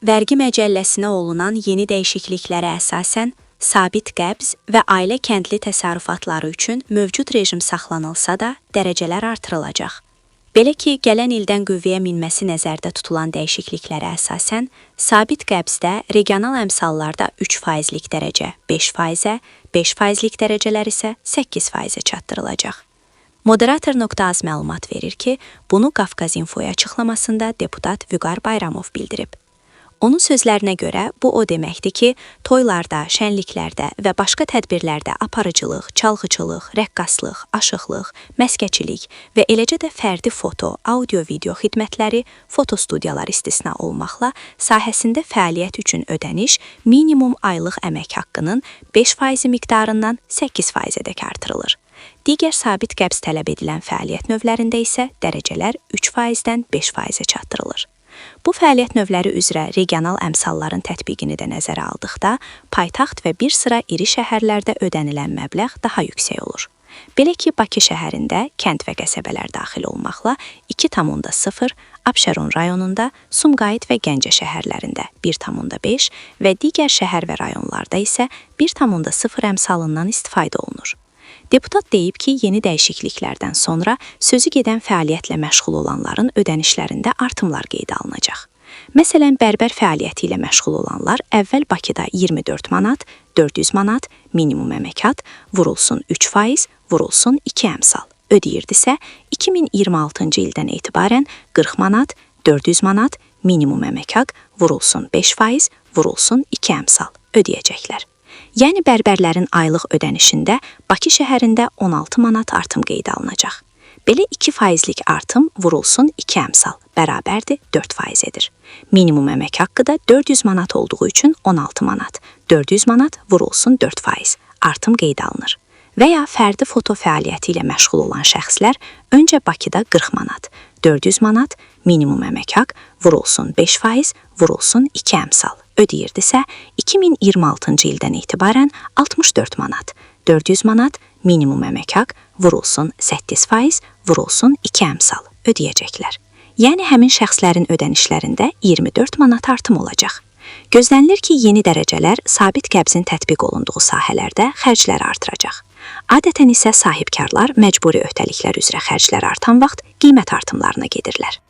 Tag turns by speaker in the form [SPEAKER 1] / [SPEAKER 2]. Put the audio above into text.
[SPEAKER 1] Vergi məcəlləsinə olunan yeni dəyişikliklərə əsasən sabit qəbz və ailə kəndli təsərrüfatları üçün mövcud rejim saxlanılsa da, dərəcələr artırılacaq. Belə ki, gələn ildən qüvvəyə minməsi nəzərdə tutulan dəyişikliklərə əsasən, sabit qəbzdə regional əmsallarda 3 faizlik dərəcə 5 faizə, 5 faizlik dərəcələr isə 8 faizə çatdırılacaq. Moderator.az məlumat verir ki, bunu Qafqaz Infoya açıqlamasında deputat Vüqar Bayramov bildirib. Onun sözlərinə görə bu o deməkdir ki, toylarda, şənliklərdə və başqa tədbirlərdə aparıcılıq, çalğıçılıq, rəqqaslıq, aşıqlıq, məskəçilik və eləcə də fərdi foto, audio-video xidmətləri, fotostudiyalar istisna olmaqla sahəsində fəaliyyət üçün ödəniş minimum aylıq əmək haqqının 5% miqdarından 8%-ədək artırılır. Digər sabit qəbz tələb edilən fəaliyyət növlərində isə dərəcələr 3%-dən 5%-ə çatdırılır. Bu fəaliyyət növləri üzrə regional əmsalların tətbiqini də nəzərə aldıqda, paytaxt və bir sıra iri şəhərlərdə ödənilən məbləğ daha yüksək olur. Belə ki, Bakı şəhərində kənd və qəsəbələr daxil olmaqla 2,0, Abşeron rayonunda, Sumqayıt və Gəncə şəhərlərində 1,5 və digər şəhər və rayonlarda isə 1,0 əmsalından istifadə olunur. Deputat deyib ki, yeni dəyişikliklərdən sonra sözü gedən fəaliyyətlə məşğul olanların ödənişlərində artımlar qeydə alınacaq. Məsələn, bərbər fəaliyyəti ilə məşğul olanlar əvvəl Bakıda 24 manat, 400 manat minimum əmək haqq vurulsun 3%, vurulsun 2 əmsal ödəyirdisə, 2026-cı ildən etibarən 40 manat, 400 manat minimum əmək haqq vurulsun 5%, vurulsun 2 əmsal ödəyəcəklər. Yəni bərbərlərin aylıq ödənişində Bakı şəhərində 16 manat artım qeydə alınacaq. Belə 2 faizlik artım vurulsun 2 əmsal bərabərdir 4 faiz edir. Minimum əmək haqqı da 400 manat olduğu üçün 16 manat, 400 manat vurulsun 4 faiz artım qeydə alınır. Və ya fərdi foto fəaliyyəti ilə məşğul olan şəxslər öncə Bakıda 40 manat, 400 manat minimum əmək haqq vurulsun 5 faiz, vurulsun 2 əmsal ödəyirdisə, 2026-cı ildən etibarən 64 manat, 400 manat minimum əmək haqq vurulsun 8 faiz, vurulsun 2 əmsal ödəyəcəklər. Yəni həmin şəxslərin ödənişlərində 24 manat artım olacaq. Gözlənilir ki, yeni dərəcələr sabit qəbzin tətbiq olunduğu sahələrdə xərcləri artıracaq. Adətən isə sahibkarlar məcburi öhdəliklər üzrə xərclər artan vaxt qiymət artımlarına gedirlər.